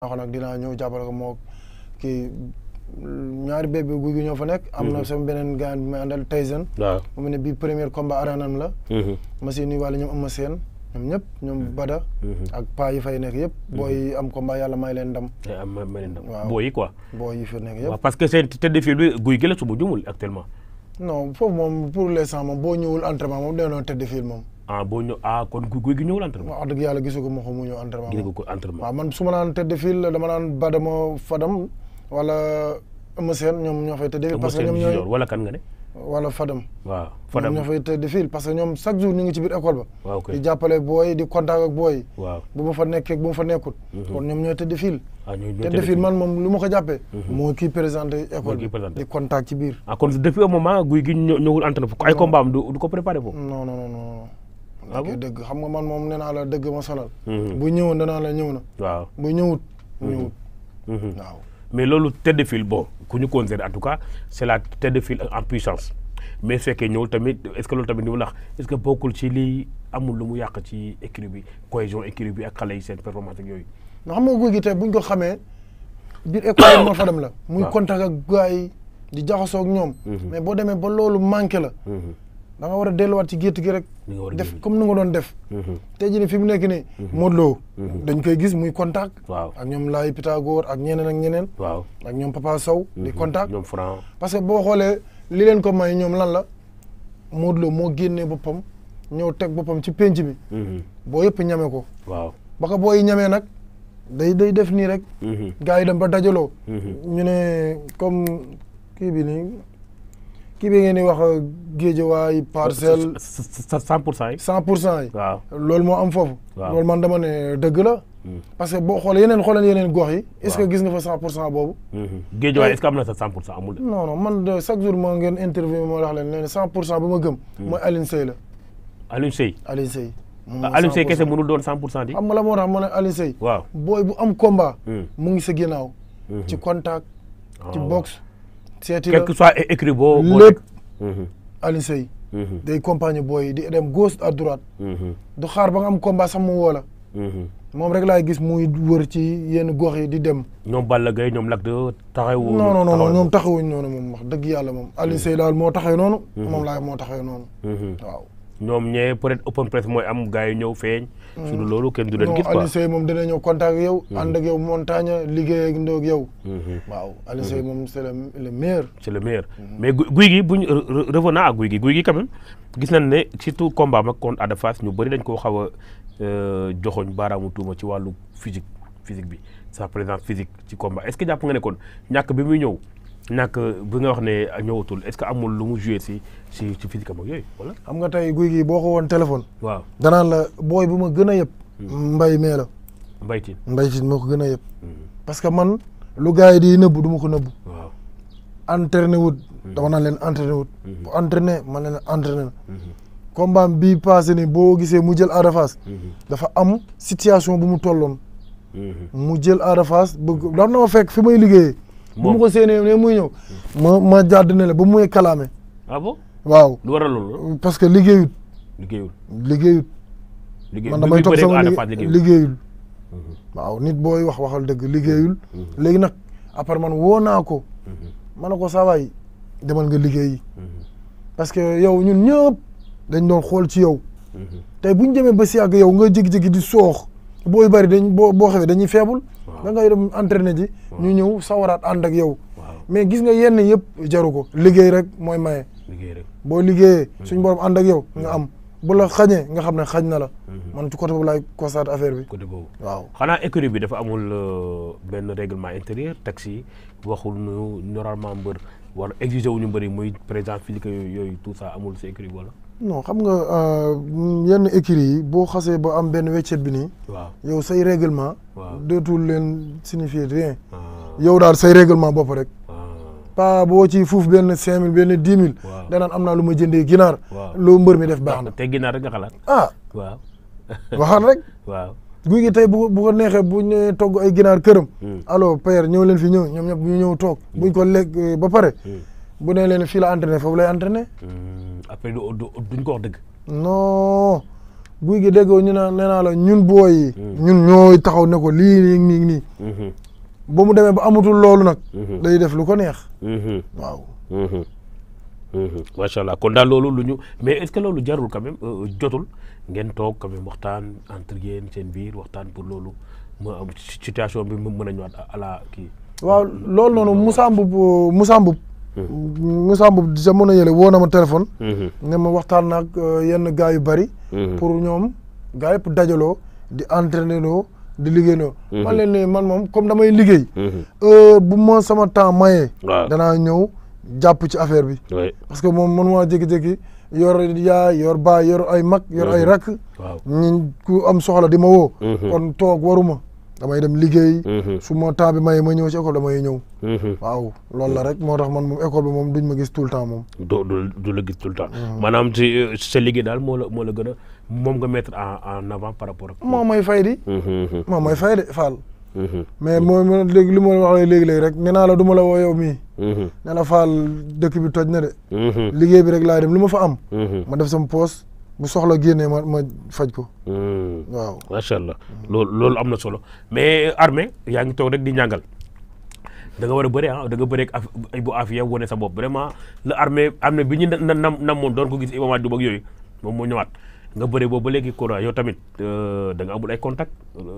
wax nag dinaa ñëw jàppale ko moo kii ñaari bébé guy gi ñoo fa nekk. am na sama beneen gaan bi may àndal Tyson. waaw mu ne bii premier combat aranam la. ma si nuyuwaale ñoom am ma seen ñoom ñëpp ñoom Bada. ak paa yi fay nekk yëpp. booy am combat yàlla may leen ndam. may leen ndam booy yi quoi. booy yi fa nekk yëpp. waaw parce que seen tête de file bi guy gi la su ma jumul actuellement. non foofu moom pour l'instant moom boo ñëwul entraînement moom dina doon tête de file moom. boo ñëw kon guy gi ñëwul entraînement. wax dëgg yàlla gisu ko ma ko mu ñëw entraînement. gis nga ko entraînement. waaw man su ma naan tête de file dama naan Badama Fadam wala Eumeu Sène ñoom ñoo fay tête de file. parce que ñoom ñooy wala kan nga ne. wala Fadam. waaw Fadam ñoo fay tête de file parce que ñoom chaque jour ñu ngi ci biir école ba. waaw kay di jàppale booy di contact ak booy. waaw bu ma fa nekkee bu ma fa nekkut. kon ñoom ñooy tête de file. ñooy tête de file man moom lu ma ko jàppee. moo kii présenté école bi di contact ci biir. kon depuis un moment guy gi ñëwul entraîné ay combat am du ko préparé foofu. non non non. ah bon dëgg xam nga man moom nee naa la dëgg ma sonal. bu ñëwoon danaa la ñëw na. waaw bu ñëwut. ñëwut. waaw. mais loolu tête de file bon ku ñu considère en tout cas c'est la tête de file en puissance mais su fekkee ñëwul tamit est-ce que loolu tamit ni mu lax est-ce que bokkul ci lii amul lu mu yàq ci écurie bi cohésion écurie bi ak xale yi seen performance ak yooyu. nga xam nga guy gi tey buñ ko xamee biir école moo fa dem la. muy contact ak gars yi di jaxasoo ak ñoom. mais boo demee ba loolu manqué la. da nga war a delluwaat ci gétt gi rek. def comme ni nga doon def. tey jii nii fi mu nekk nii. Modou Lo dañ koy gis muy contact. waaw ak ñoom Laye Pythagore ak ñeneen ak ñeneen. waaw ak ñoom Papa Sow. di contact ñoom Franc. parce que boo xoolee li leen ko may ñoom lan la Modou Lo moo génnee boppam ñëw teg boppam ci penc bi. boo yëpp ñame ko. waaw ba ko booy ñamee nag day def nii rek. gars yi dem ba dajaloo. ñu ne comme kii bi nii. kii bi ngeen di wax Guédiawaye Parcelles. 100% yi. 100% yi. waaw loolu moo am foofu. waaw loolu man dama ne dëgg la. parce que boo xoolee yeneen gox yi. est-ce que gis nga fa 100% boobu. Guédiawaye est-ce que am na sa 100% amul de. non non man de chaque jour moo ngeen interview moo wax leen ne 100% bu ma gëm. mooy Alioune Seye la. Alioune Seye. Alioune Seye. Alioune Seye kese mënul doon 100% di. xam nga la moo tax ma ne Alioune Seye. waaw booy bu am combat. mu ngi sa ginnaaw. ci contact. ci boxe. seeti la quel que soit écrit boo lépp Alioune Seye day compagnie booy di dem gauche à droite du xaar ba nga am combat sax mu woo la moom rek laay gis muy wër ci yenn gox yi di dem ñoom Balla Gaye ñoom Lac de taxawu non ñoom taxawuñ noonu moom wax dëgg yàlla moom Alioune Seye daal moo taxawee noonu moom laa moo taxawee noonu waaw ñoom ñee peut-être open press mooy am gars yi ñëw feeñ su dul loolu kenn du leen gis quoi Alioune Seye moom dina ñëw contact ak yow ànd ak yow montagne liggéey ak ndoog yow waaw Alioune Seye moom c'est le meilleur c'est le meilleur mais guy gi buñ revenant à guy gi quand même gis nañ ne surtout combat mag contre Ada Fass ñu bëri dañ koo xaw a joxoñ baaraamu tuuma ci wàllu physique bi sa présence physique ci combat est-ce que jàpp nga ne kon ñàkk bi muy ñëw ñàkk bi nga wax ne ñëwatul est-ce que amul lu mu joué si physique am ak yooyu wala. xam nga tey guy gi boo ko woon téléphone. waaw danaan la booy bu ma gën a yëpp. mbay mee la. mbaytin moo ko gën a yëpp. parce que man lu gars yi di nëbbu du ma ko nëbbu. waaw entraîné wut. dama naan leen entraîné wut. bu entraîné man leen entraîné na. combat bii passé ni boo gisee mu jël Ada Fass. dafa am situation bu mu tolloon. mu jël Ada Fass bëgg daan na ma fekk fi may liggéeyee. bu ma ko séenee ne muy ñëw. ma jàdd ne la ba muy kalaame. ah bon waaw lu waral loolu. parce que liggéeyut. liggéeyul. man damay toog sama liggéeyul. waaw nit booy waxal dëgg liggéeyul. léegi nag après man woo naa ko. ma ne ko saa waay demal nga liggéeyi. parce que yow ñun ñëpp dañ doon xool ci yow. tey bu ñu demee ba si yàgg yow nga jékki-jékki di soox. booy bari boo xewee dañuy feebul. da ngay dem entraîné ji. ñu ñëw sawaraat ànd ak yow. mais gis nga yenn yëpp jaru ko liggéey rek mooy maye. boo liggéeyee suñ borom ànd ak yow nga am bu la xañee nga xam ne xañ na la. man ci côté boobu laay constaté affaire bi. côté boobu waaw. xanaa écurie bi dafa amul benn règlement intérieur taxi waxul nu normalement mbër wala exiger wu ñu mbëri muy présence physique yooyu tout ça amul sa écurie wala. non xam nga yenn écurie yi boo xasee ba am benn weccet bi nii. waaw yow say règlement. waaw dootul leen signifier rien. yow daal say règlement bopp rek. pas boo ci fuuf benn 5000 benn 10 000. waaw danaan am naa lu ma jëndee ginaar. waaw loo mbër mi def baax na. te ginaar rek nga xalaat. waaw. waxal rek. waaw guy gi tey bu ko neexee bu ñu togg ay ginaar këram. allo père ñëw leen fi ñëw ñoom ñëpp ñu ñëw toog. buñ ko lekk ba pare. bu nee leen fii la entraîné foofu lay entraîné. après duñ ko wax dëgg. non guy gi déggoo ñu naan nee naa la ñun booy yi. ñun ñooy taxaw ne ko lii nii. ba mu demee ba amatul loolu nag. day def lu ko neex. waaw. macha allah kon daal loolu lu ñu mais est-ce que loolu jarul quand même jotul ngeen toog quand même waxtaan entre yéen seen biir waxtaan pour loolu mu am situation bi mu mën a ñëwaat à la kii. waaw loolu noonu Moussa Mboup jamono yële woo na ma téléphone. ne ma waxtaan naag yenn gars yu bari. pour ñoom gars yëpp dajaloo di entraîner loo di liggéey loo. man leen ne man moom comme damay liggéey. bu ma sama temps mayee. danaa ñëw jàpp ci affaire bi. parce que moom man maa jékki-jékki yor yaay yor baay yor ay mag yor ay rakk. ñi ku am soxla di ma woo. kon toog waruma. damay dem liggéey. su ma temps bi maye ma ñëw ci école damay ñëw. waaw loolu la rek moo tax man moom école bi moom duñ ma gis tout le temps moom. du la gis tout le temps. maanaam ci sa liggéey daal moo la gën a moom nga mettre en avant par rapport ak. moo may fay di. moo may fay de Fall. mais mooy léegi li ma wax léegi-léegi rek nee naa la du ma la woo yow mii. nee la Fall dëkk bi toj na de. liggéey bi rek laay dem lu ma fa am. ma def sama poos bu soxla génnee ma faj ko. waaw macha allah loolu am na solo mais Armé yaa ngi toog rek di ñàngal da nga war a bëri da nga bëri ak bu Afia wane sa bopp vraiment la Armé bi ñu namoon doon ko gis Iba Mar Diop ak yooyu moom moo ñëwaat nga bëri boobu ba léegi courant yow tamit da nga amul ay contact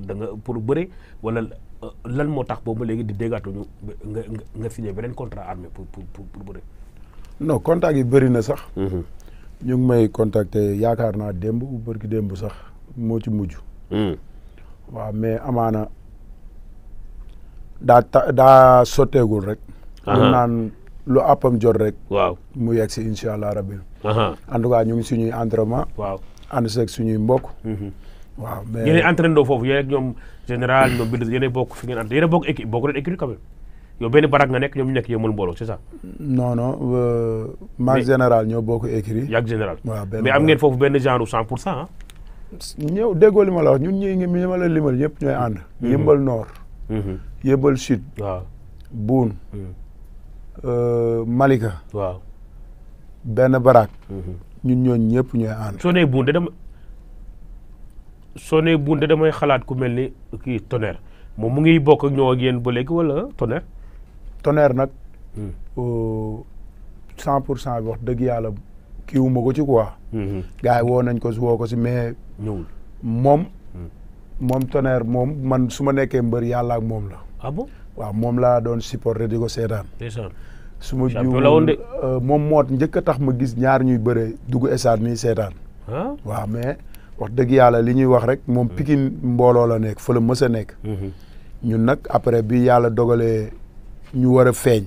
da nga pour bëri wala lan moo tax boobu ba léegi di déggaatuñu nga signé beneen contrat Armé pour bëri. non contact yi bëri na sax. ñu ngi may contacter yaakaar naa démb bërki démb sax moo ci mujj. waaw mais amaana daa sotteegul rek. mun naan lu àppam jot rek. waaw mu yegg si incha allah rabbi. en tout cas ñu ngi suñuy entraînement. waaw ànd seeg suñuy mbokk. waaw mais yéen entraîné doo foofu yéen ak ñoom général ñoom bind yéen bokk fi ngeen entraîné yéen bokk équipe bokk leen équipe quand même. yow benn barak nga nekk ñoom ñu nekk yëmul mbooloo c'est ça. non maag général ñoo bokk écrit. yàgg général. waaw mais am ngeen foofu benn genre 100% ah. ñëw déggoo li ma la wax ñun ñi ma la limal ñëpp ñooy ànd. yëmbal nord. yëmbal sud. waaw buun. Malika. waaw benn barak. ñun ñooñu ñëpp ñooy ànd. soo nee buun de damay xalaat ku mel ni kii Tonnerre moom mu ngi bokk ak ñoo ak yéen ba léegi wala Tonnerre. Tonnerre nag. 100% bi wax dëgg yàlla kiiwuma ko ci quoi. gars yi woo nañ ko woo ko si mais. ñëwul moom Tonnerre moom man su ma nekkee mbër yàlla ak moom la. ah bon waaw moom laa doon supporté di ko seetaan. su ma juumul moom moo njëkk a tax ma gis ñaar ñuy bëree dugg stade nii seetaan. waaw mais wax dëgg yàlla li ñuy wax rek moom Pikine mbooloo la nekk fa la mës a nekk. ñun nag après bi yàlla dogalee ñu war a feeñ.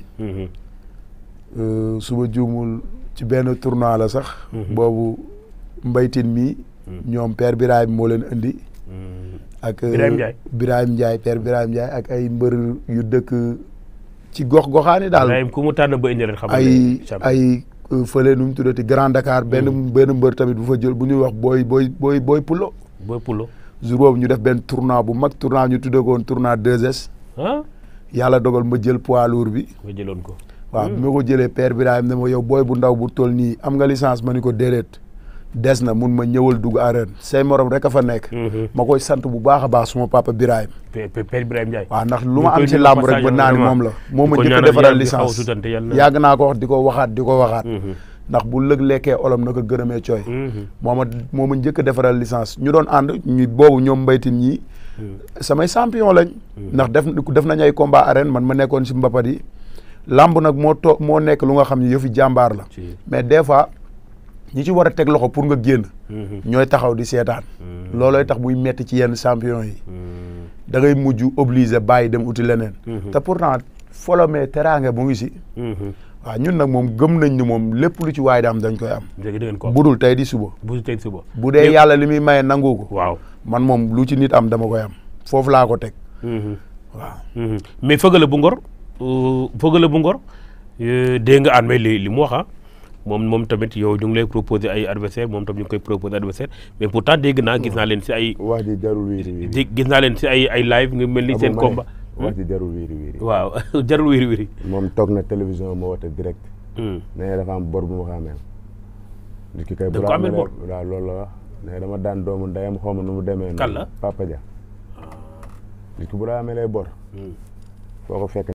su ma juumul ci benn tournoi la sax. boobu mbaytin mi. ñoom père Birahim moo leen indi. ak Birahim Ndiaye père Birahim Ndiaye ak ay mbër yu dëkk ci gox-goxaani daal. Birahim ku mu tànn ba indi leen xam ay fële nu mu tuddati Grand Dakar benn mbër tamit bu fa jël bu ñuy wax booy Pulo. booy Pulo. jour boobu ñu def benn tournoi bu mag tournoi ñu tuddee ko woon tournoi 2S. yàlla dogal ma jël poids lourd bi. nga jëloon ko. waaw bi ma ko jëlee père Birahim ne ma yow booy bu ndaw bu toll nii am nga licence ma ni ko déedéet. des na mun ma ñëwal dugg arène say morom rek a fa nekk. ma koy sant bu baax a baax suma papa Birahim. père Birahim Ndiaye. waaw ndax lu ma am ci làmb rek ba naa ni moom la. moo ma njëkk a defaral licence yàgg naa ko wax di ko waxaat. ndax bu lëg lekkee olom na ko gërëmee cooy. moo ma njëkk a defaral licence ñu doon ànd ñu boobu ñoom mbaytin ñii. samay champion lañ. ndax def nañ ay combat arène man ma nekkoon si mbapat yi. làmb nag moo nekk lu nga xam ne yëfi jàmbaar la. mais des fois ñi ci war a teg loxo pour nga génn. ñooy taxaw di seetaan. loolooy tax muy metti ci yenn champion yi. da ngay mujj obligé bàyyi dem uti leneen. te pourtant folomee teraange mu ngi si. waaw ñun nag moom gëm nañ ni moom lépp lu ci waay di am dañ koy am. budul tey di suba. bu dee yàlla li muy maye nangu ko. waaw man moom lu ci nit am dama koy am foofu laa ko teg. waaw. mais Feugeula bu Ngor dégg nga Armé li mu wax moom tamit yow ñu ngi lay proposer ay adversaire moom tam ñu ngi koy proposer adversaire mais pourtant gis naa leen si ay. wax ji jarul wiiri gis naa leen si ay live nga mel ni seen combat. wax ji jarul wiiri waaw jarul wiiri. moom toog na télévision moo woote direct. nee dafa am bor bu ma ko amee. nit ki kay bu la amee bor waaw loolu la wax. ne dama daan doomu ndeyam xaw ma nu mu demee. kan la Papa Dia. nit ki bu la amee lay bor. foo ko fekk